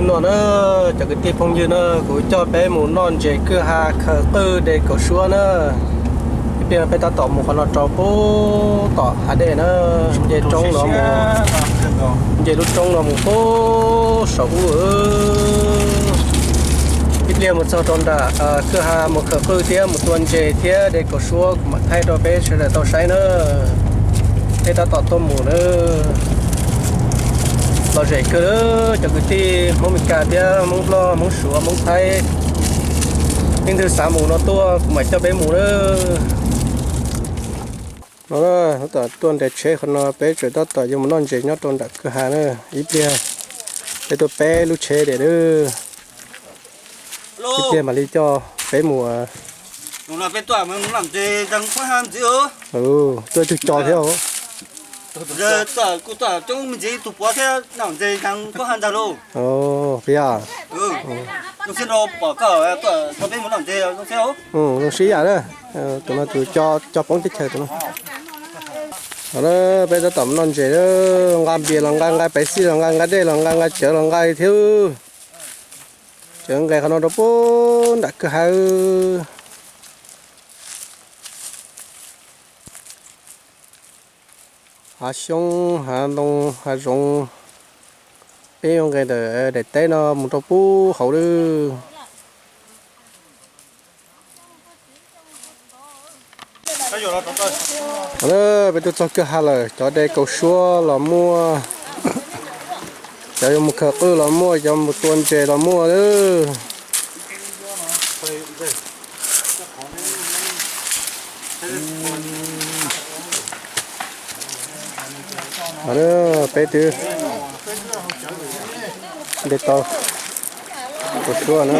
No na, cov kwv tij phooj ywg na, kuv coj peb mus noj ntses kwj ha khaws qwj de kaus suab na. Ib pliag peb tab tom mus qhov no rau pub tom hav dej na, nce roob no mus, nce lub roob no mus pub saum ub. Ib pliag mus txog rau nram kwj ha mus khaws qwj thiab mus tua ntses thiab de kaus suab kuv mam thaij rau peb sawv daws tau saib na. Peb tab tom tuaj mus na. Lom zem kawg cov kwv tij Hmoob Meskas thiab Hmoob Nplog, Hmoob Suav, Hmoob Thaib. Leej twg xav mus no tuaj kuv mam coj peb mus na. No, tab tom tuaj nres tsheb qhov no peb tseem tab tom yuav mus noj ntses nyob rau nram kwj ha na. Ib pliag peb tuaj peb lub tsheb tiag na. Ib pliag mam li coj peb mus. Tuaj ib tug co thiab. Zoo siab yam na, tus no tus co poob teb chaws tus no. Peb tab tom noj ntses, nqa npias los nqa, nqa paiv xij los nqa, nqa dej los nqa, nqa cawv los nqa thiab. Cawv nqes qhov no rau pub nram kwj ha. Hav xyoob, hav ntoo, hav zoov, peb yuav nqes ntawm daim teb no mus rau pub hauv lawm. Peb tuaj txog kwj ha lawm, cov de kaus suab los muaj, cov yuav mus khaws qwj los muaj, cov mus tua ntses los muaj lawm. Peb twb de tau kaus suab na.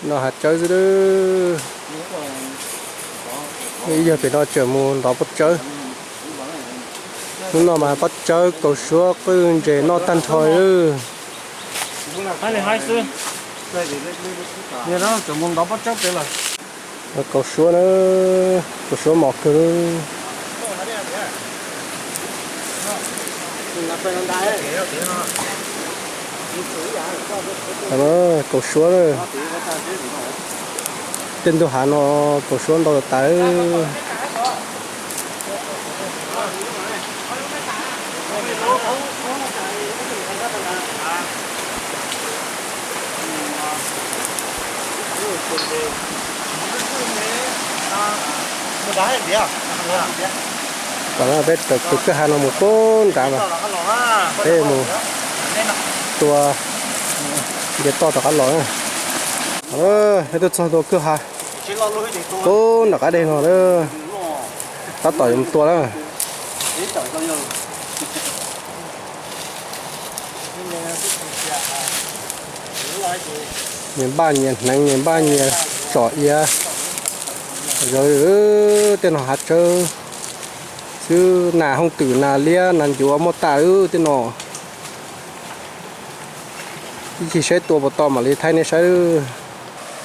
Noj hav tsawb xwb. Ib yog pem no tseem mus ntov pob tsawb. Hnub no mas pob tsawb, kaus suab, qwj, ntses noj tag nrho lawm. Kaus suab na, kaus suab mos kawg. Kaus suab na. Tej ntug hav no kaus suab ntau tas. Tom no peb raws kwj ha no mus pub nrad mas peb mus tua nce toj rov qab los na. Peb tuaj txog ntua kwj ha pub nram qab deg no na. Tab tom yuav mus tua na. Nyias npaj nyias hneev, nyias npaj nyias tsom iav. Zawv tej no hav tsawb xwb, nas hooj twm, nas liab, nas ncuav muaj tas lawm tej no. Ib chim saib tua puas tau mam li thaij nej saib.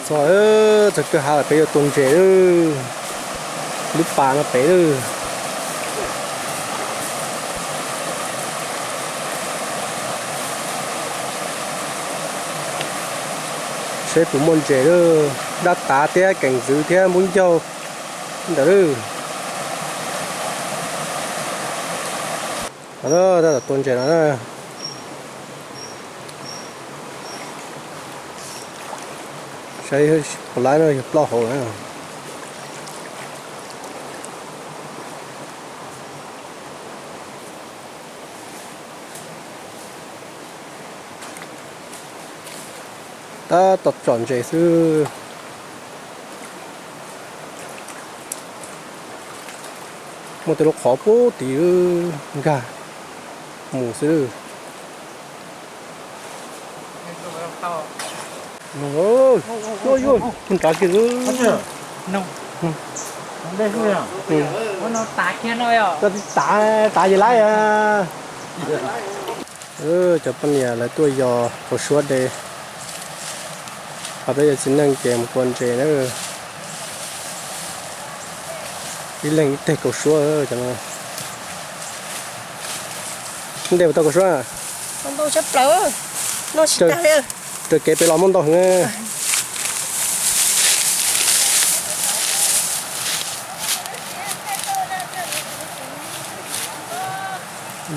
Txog, txog kwj ha lawm peb yuav tua ntses lawm. Lub pas no pem lawm. Seb puas muaj ntses lawm, dab tav thiab keem ntxwv thiab npub ncaug ntawd lawm. Tab tom tua ntses no na. Saib puas laib no yog plaub hauv na. Tab tom tsom ntses xwb. Muaj tej lub qhov pub tid nkag mus xwb. Yuav nrad kiag. Koj tav, tav ces laib. Cov poj niam lawv tuaj yos kaus suab de, ho peb yog txiv neej ces mus tua ntses na. Ib leeg ib teg kaus suab cov no. De puas tau kaus suab? Raws kev pem los muaj ntau heev.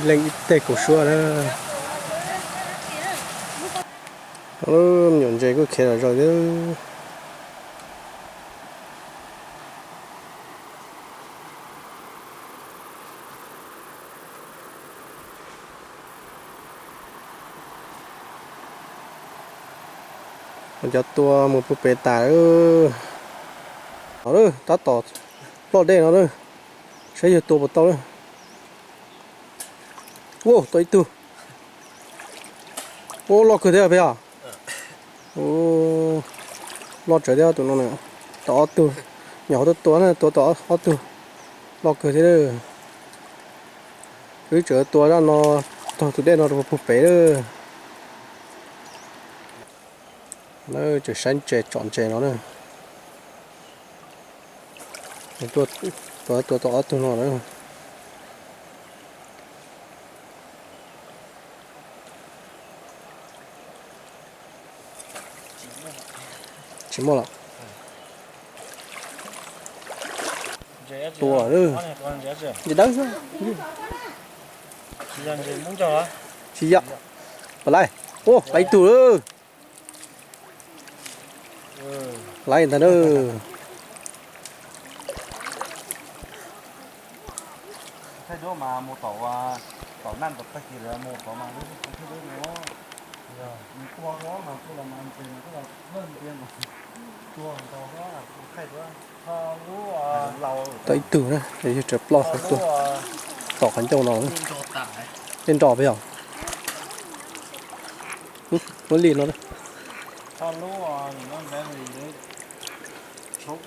Leej ib teg kaus suab na. Me nyuam ntses kuj khiav zom zaws thiab. Cov tua mus puag pem tas lawm. Tab tom ploj dej no lawm, saib yog tua puas tau lawm. Ua tau ib tug. Ua loj kawg thiab peb os. Loj tsawv thiab tus no na. Tau ob tug, nyuam qhuav tuaj tua na, tua tau ob tug, loj kawg thiab. Wb tseem tua zaj no taug tus dej no rau puag pem lawm. Lawv tseem saib ntses tsom ntses no na. Tua tau ob tug no na. Tsis muaj lawm. Tua lawm. Ntses dawb xwb. Tsis yog. Pom lawm. Ua lawm ib tug lawm. Lawm ntag na. Tau ib tug na, yog raws ploj qhov tuaj tom qhov ncauj no. Tej nroj peb os. Muab li no.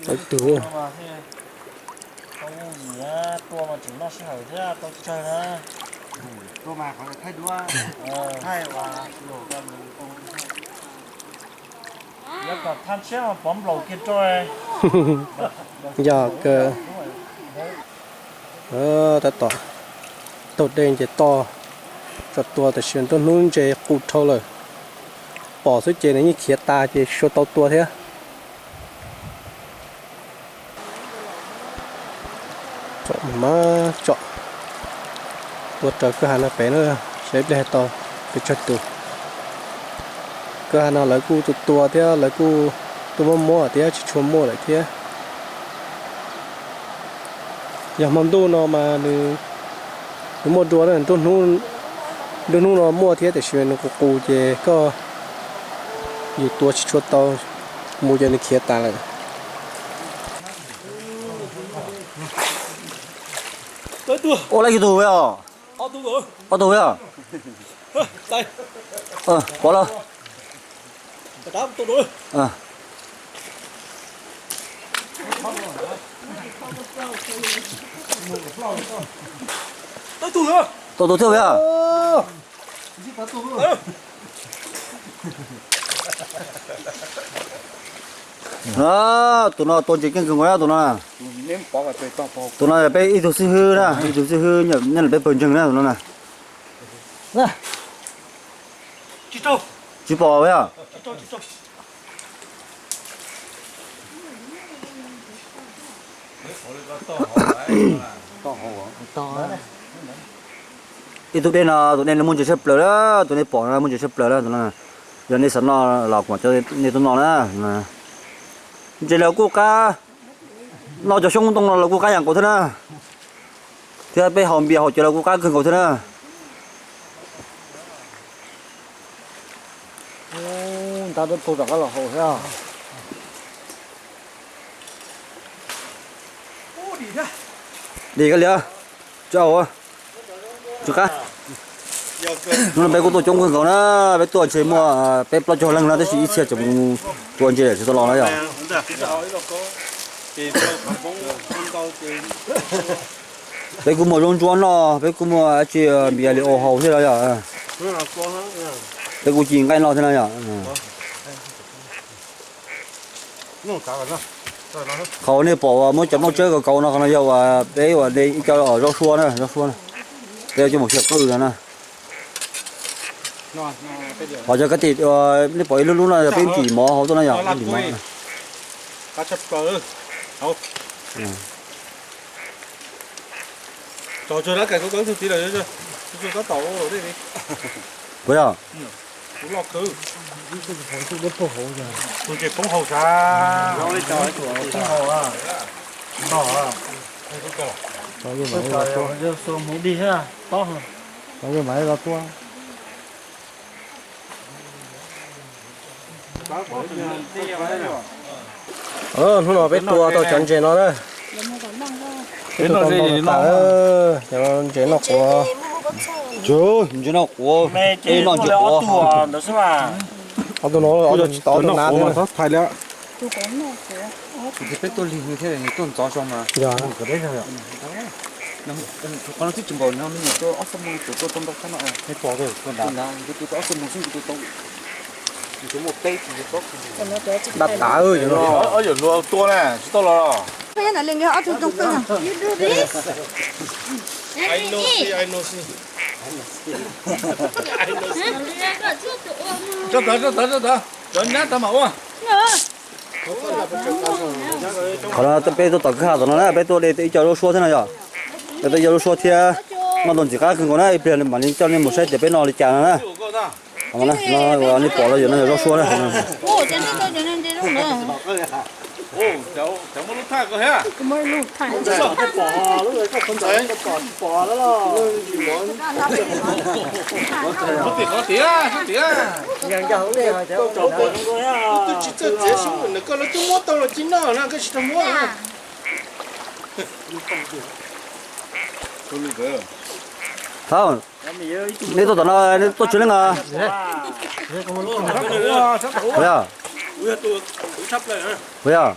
Tau ib tug. Yog kawg. Tab tom taug dej ces toj tso tua, tab sis nruab hnub ntses qus dhau lawm. Pom xwb ces nws yeej khiav tas ces tsis tshua tau tua thiab. Tsom mas tsom. Tua raws kwj ha no pem na, saib ib pliag tau pes tsawg tus. Kwj ha no lawv kuj tua tua thiab, lawv kuj tuaj muab muab thiab, tsis tshua muaj lawm thiab. Yog hmo ntuj no mas nws muaj dua, nruab hnub no muaj thiab, tiam sis nws qus qus ces koj yus tua tsis tshua tau, mus ces nws khiav tas lawm. Ua lawm ib tug os. Ob tug os. Pom lawm. Tau tus thiab. Tus no tua ntses keej kawg nkaus na tus no. Tus no peb ib tug xib hwb na, ib tug xib hwb nyob peb pawg ntseeg na tus no na. Tsis pom yog. Ib tug dej no, tus dej no muaj ntses tshaj plaws lawm, tus nej pom no muaj ntses tshaj plaws lawm tus no. Yog nej xav noj los kuv mam coj nej tuaj noj na. Ntses los kuj qab, noj cov xyoob ntoo no los kuj qab yam nkaus thiab na. Thiab peb haus npias haus cawv los kuj qab kawg nkaus thiab na. Ntab peb pug rov qab los haus thiab. Dim kab liam, tsis haus, tsis qab. Hnub no peb kuj tuaj coob kawg nkaus na, peb tuaj ntshe muaj peb plaub caug leej na, tab sis ib txhia tseem mus tua ntses tsis tau los na yom. Peb kuj muaj zaub ntsuab noj, peb kuj muaj dab tsi npias li ua haus thiab los yom. Peb kuj ci nqaij noj thiab no yom. Qhov uas nej pom uas muab cov nplooj tsawb kaus kaus no qhov no yog uas peb uas ib co zaub suab na, zaub suab na. Peb coj mus xyaw qwj no na. Qhov cov kab tim nej pom ib lub lub no yog peb ntim mov hauv tuaj na yom, ntim mov. Puas yog? Hnub no peb tua tau cov ntses no na. Peb tua tau ntau tas, cov ntses noj quav. Ntses noj quav, peb noj ntses quav. Ob tug no, ob tug tsis tau, ob tug nav thiab. Peb tuaj lig thiab tuaj ntxov so mas. Qhov no twb tsis npaum no, me nyuam tua ob xuab moos, tua tau ntau tshaj no. Dab tas, ob yawm hluas tua na, tsis tau los. Tso tod, tso tod, tso tod, cov nyab tod mam ua. Qhov no peb tuaj tom kwj ha tom no na, peb tuaj de ib co zaub suab thiab no yom. Peb tuaj ib co zaub suab thiab, noj tau ntxim qab kawg nkaus na, ib pliag mam li coj nej mus saib tias peb noj li cas no na. Nej pom los yog no yog zaub suab na. Twb tsis txawj txiav xyoob, nws koj lawv twb muab tau los tsis noj na, koj tsis tau muab. Thab, nej tuaj tom no nej tuaj tsw leej a? Puas yog? Puas yog?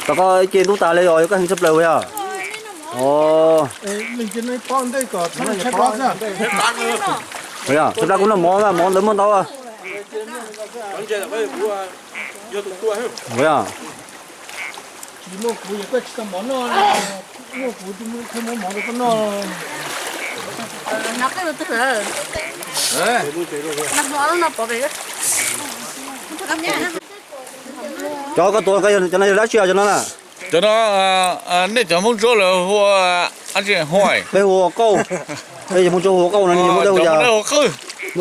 Tom koj ib ce ntub tas li os, yuav koj heev tshaj plaws puas yog? Puas yog? Tshaj plaws kuv noj mov, mov ntawd muaj ntau. Puas yog? Cov koj tuav cov no yog dab tsi cov no na? Cov no nej cov Hmoob Ntsuab lawv hu ua, peb hu ua qauj. Peb cov Hmoob Ntsuab hu ua qauj no, muaj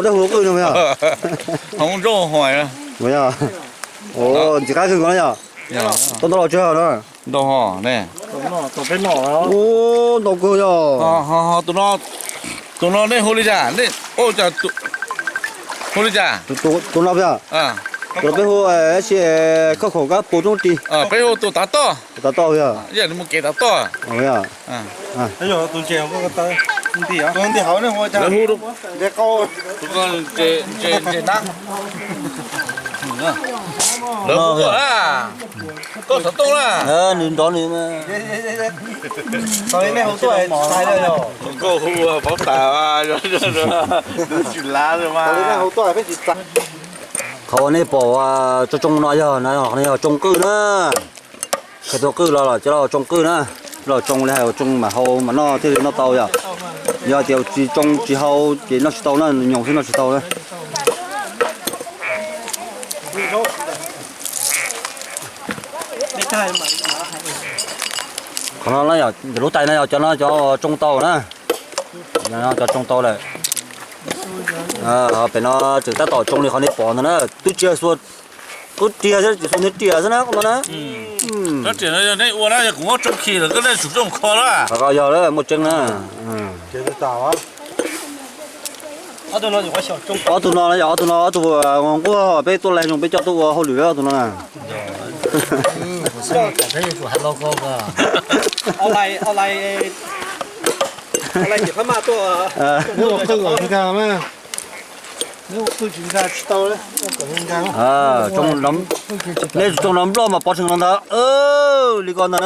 dawb hu ua qwj no yog? Hmoob Ntsuab hu huais. Ntxim qab kawg nkaus na yog? Tau ntau los tsawg no? Ntau ho ne. Ntau kawg yog. Tus no nej hu li cas? Hu li cas? Tus no yog? Tus no peb hu si khauj khaum kab pus roob ris. Peb hu tus tav toj. Tav toj yog. Mus kev tav toj. Tus ko ntses nab. Lawv hu tuaj na. Koj xov tooj na. Nws nrov nws. Koj hu paub tas, tsis lav mas. Qhov uas nej pom tsoo tsoo no yog, no yog tsoo qwj na. Khaws tus qwj los los coj los tsoo qwj na. Los tsoo li hais tsoo mam hau mam noj thiaj li noj tau yom. Yog tias tsis tsoo tsis hau ces noj tsis tau na, nyoos xwb noj tsis tau na. Qhov no yog lub tais no yog cov no cov tsoo tau na. Cov tsoo tau lawm. Pem no tseem tab tom tsoo li qhov nej pom ntawd na, twb tsis xuas, qwb riag xwb, tsis xuas niag riam xwb na, qhov no na. Yog nej ua na, yog kuv muab tsoo khi lawm koj nej tsum tsoo kho na. Yog lawm, muaj tseeb na. Ob tug no yog ob tug no, ob tug nquag peb tuaj laig zoo peb coj tuaj ua hauj lwm ob tug no na. Nej tsoo nrov nploj mas pov tseg no ntag. Li ko ntag na.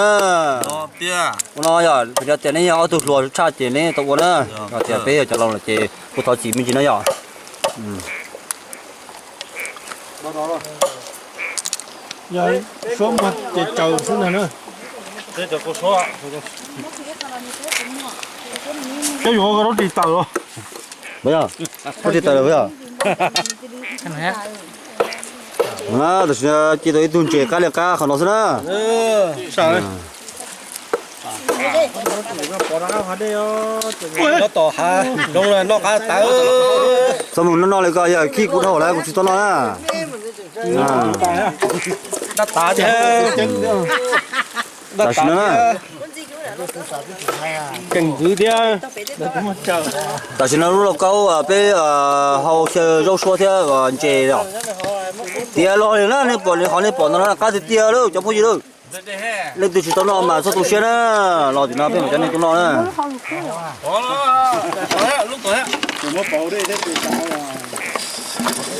Ua no yog kuv cov tias neb yog ob tug hluas tshaj ces neb tau ua na. Yog tias peb yog cov laus lawm ces kuv thov txim me ntsis na yog. Yog suab muag ces tsaws xwb ntag na. Cov yuav rau ris taws los. Rau ris taws los yog. Tam sim no ci tau ib tug ntses qab li qab qhov no xwb na. Tom hav nroo noj qab tawv. Txhob mus noj noj li ko yog khib kuv dhau lawm kuv tsis tau noj na. Tam sim no na. Keej kwv thiab. Tam sim no lub lauj kaub peb hau xyaw zaub suab thiab ntses os. Tiav los li na, nej pom li qhov nej pom no na, qab tiag tiag lauj cov phooj ywg lauj. Leej twg tsis tau noj mas txhob tu siab na, los tim no peb mam coj nej tuaj noj na.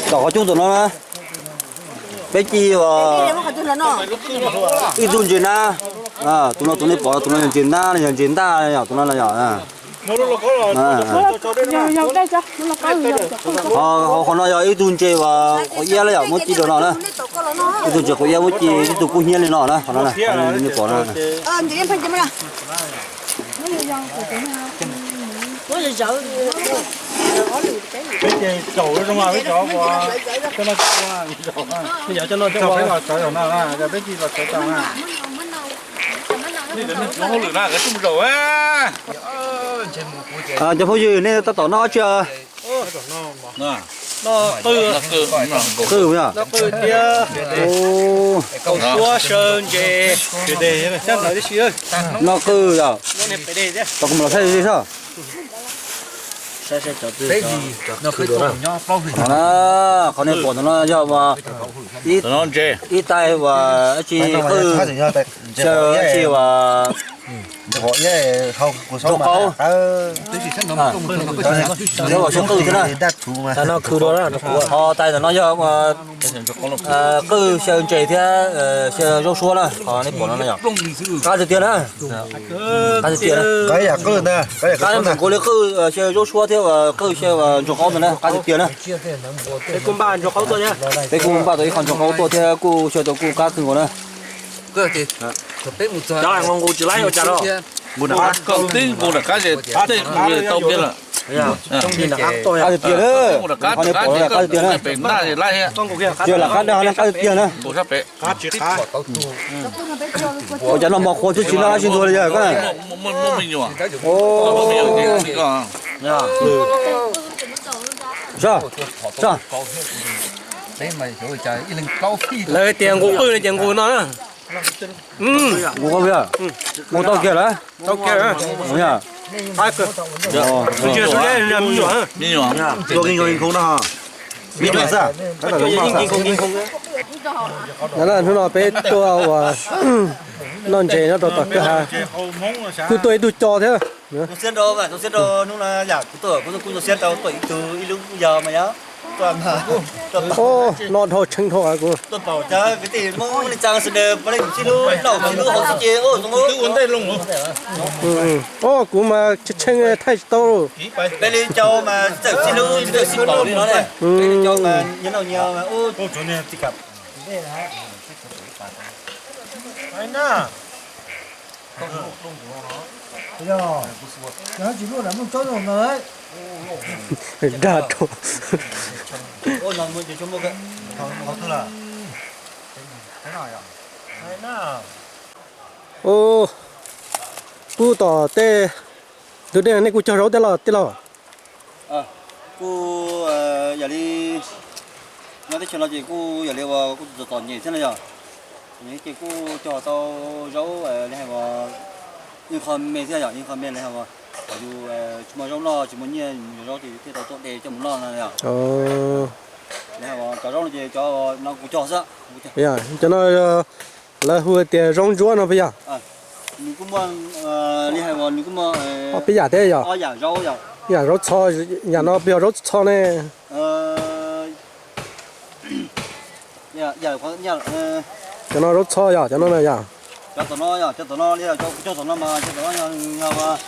Tom qhov cub tom no na, peb ci ib tug ntses na. Tus no tus nej pom tus no yog ntses nab, yog ntses ntaj, yog tus no yog. Qhov no yog ib tug ntses uas quav iab los yog muab ci rau no na. Ib tug ntses quav iab muab ci, ib tug kub hnyiab li no na, qhov no na, nej pom no. Cov phooj ywg, nej tab tom noj dab tsi? Qwj yog. Kaum suab xyaw ntses. Noj qwj yog. Kuv mam los saib seb. Qhov nej pom ntawm no yog ib tais uas dab tsi qwj, xyaw dab tsi uas nraug qaub. Xyaw qwj thiab na. Ho tais ntawm no yog qwj xyaw ntses thiab xyaw zaub suab na, qhov nej pom no na yog. Qab tiag tiag na. Qab tiag tiag na. Qab npaum nkaus li qwj xyaw zaub suab thiab qwj xyaw nraug qaub ntawd na, qab tiag tiag na. Peb kuj npaj tau ib qho nraug qaub tuaj thiab kuj xyaw tau kuj qab kawg nkaus na. Qab tiag tiag na. Qhov nej pom qab tiag tiag na. Xyaw lam qab dag na, qab tiag tiag na. Ua cas noj mov qhuav twb tsis noj dab tsi ntxuag li yog koj na. Lawv tias nqus qwj no ces nqus no na. Nqus tau kiag lawm. Hnub no peb tuaj ua noj ntses nyob rau tom kwj ha, kuj tuaj ib tug co thiab. Noj dhau tshee dhau kuv. Kuv mas tshee tshee thaij tsis tau. Dag rau. Pub tom tej ntug dej nej kuj cog zaub tej los tij laug? Kuj yam li nyob teb chaws no ces kuj yam li uas kuj txom txom nyem thiab na yog. Ces kuj cog tau zaub li hais uas ib qho me thiab yog ib qho me li hais uas yus tsis muaj zaub noj tsis muaj nyiaj mus yug zaub ces yus thiaj tau tuaj de coj mus noj no yog. Li hais uas cov zaub no ces cov no kuv cog xwb. Cov no lawv hu tias zaub ntsuab no puas yog? Nws kuj muaj li hais uas nws kuj muaj peb yam thiab yog? Yam zaub txho, yam no puas yog zaub txho ne? Cov no zaub txho yog cov no na yog? Cov tom no yog, cov tom no li yog, cov tom no mas cov tom no yog, yog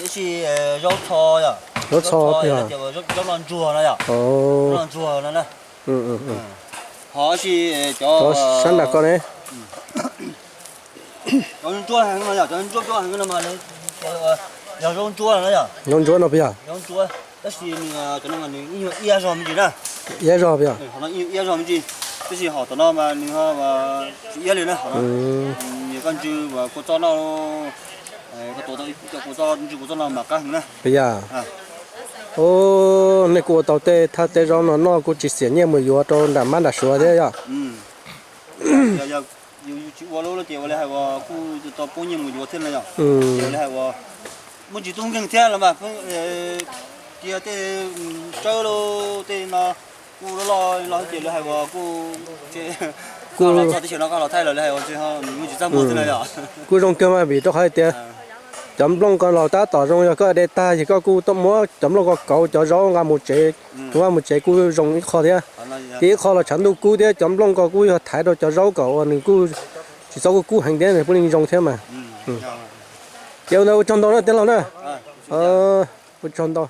ib si zaub txho yog. Zaub txho yog tias zaub noj ntsuag no yog. Noj ntsuag no na. Ho ib si cov sab nram ko ne. Cov ntsuab heev no yog, cov ntsuab ntsuab heev no mas yog zaub ntsuab no yog. Zaub ntsuab no puas yog? Zaub ntsuab, tab sis nws cov no mas nws ib nyuag iab zog me ntsis na. Iab zog puas yog? Ho no ib nyuag iab zog me ntsis, tab sis hom tom no mas nws ho tsis iab li na. Nws koj ntsw kua txob noj, koj tua tau ib co kua txob, ntsw kua txob no mas qab heev na. Puas yog? Nej kuj ua tau tej thaj tej zaub no noj kuj tsis xiam nyiaj mus yuav rau nram mab nram suav thiab yog? Yog yus tsis ua lawm ces ua li hais uas kuj tau poob nyiaj mus yuav thiab no yog. Ua li hais uas muaj tsis tub nkeeg thiab los mas, cia tej tsawb los tej no kuj loj loj los ces li hais uas kuj, kuj los txog teb chaws no koj los thaij los li hais uas muaj tsis txaj muag thiab no yog. Kuj zoo kawg mas vim rau qhov hais tias cov nplooj ko los tab tom zoo, yog koj de tag ces koj kuj muab cov nplooj ko kauv cov zaub nqa mus tsev, nqa mus tsev kuj zoo ib qho thiab. Ces ib qho los tshav ntuj kub thiab, cov nplooj ko kuj yog thaiv rau cov zaub kom uas nws kuj tsis txhob kub kub heev thiab nws puav leej zoo thiab mas. Ces ua ntawd ua tsaug ntau na tij laug na. Ua tsaug ntau.